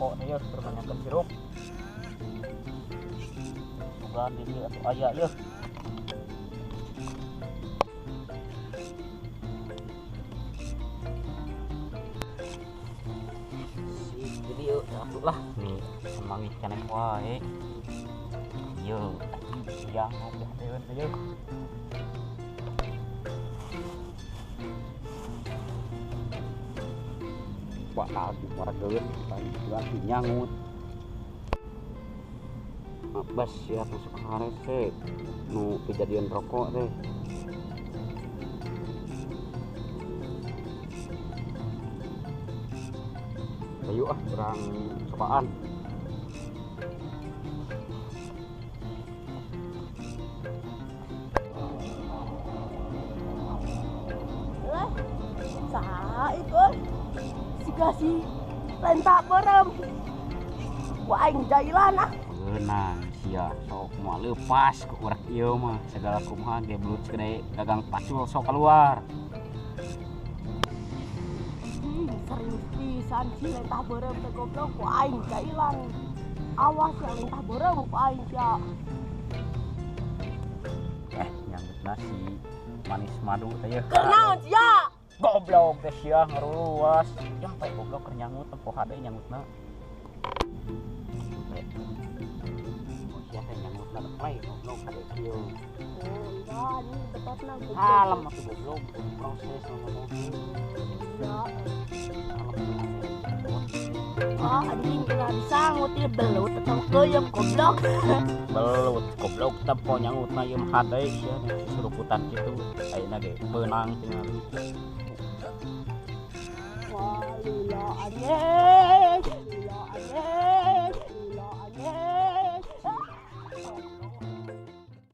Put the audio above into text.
Rokok teh yeuh keur nanyakeun sirup. Sugan di dieu atuh aya yeuh. Jadi yeuh atuh lah nih semangi keneh wae. Yeuh, siang ngopi hateun teh yeuh. Wah, tahu warga ganti nyangut. Bas ya masuk harese nu kejadian rokok teh. Ayo ah kurang cobaan. Lah, saha itu? Kasih lentah beureum. Ku aing jailan ah. Beunang sia sok moal leupas ku urang ieu mah segala kumaha ge belut segede gagang pacul sok keluar. Serius pisan si lentah beureum teh goblok ku aing jailan. Awas ya lentah beureum ku aing sia. Nyanggut nasi manis madu teh yeuh. Keur naon sia? Goblok teh sia ngaruas. Yang teh goblok keur nyangut tempo hade nyangutna. Oh sia teh nyangutna teh goblok hade kieu. Oh iya, ini betotna goblok. Kalem atuh goblok proses ngomong. Ya. Ah, anjing kena disangut ieu belut atau keuyeup goblok. Belut goblok tempo nyangutna ieu mah hade sia suruputan kitu. Ayeuna ge beunang tingali. Wah, lila anjing, lila anjing.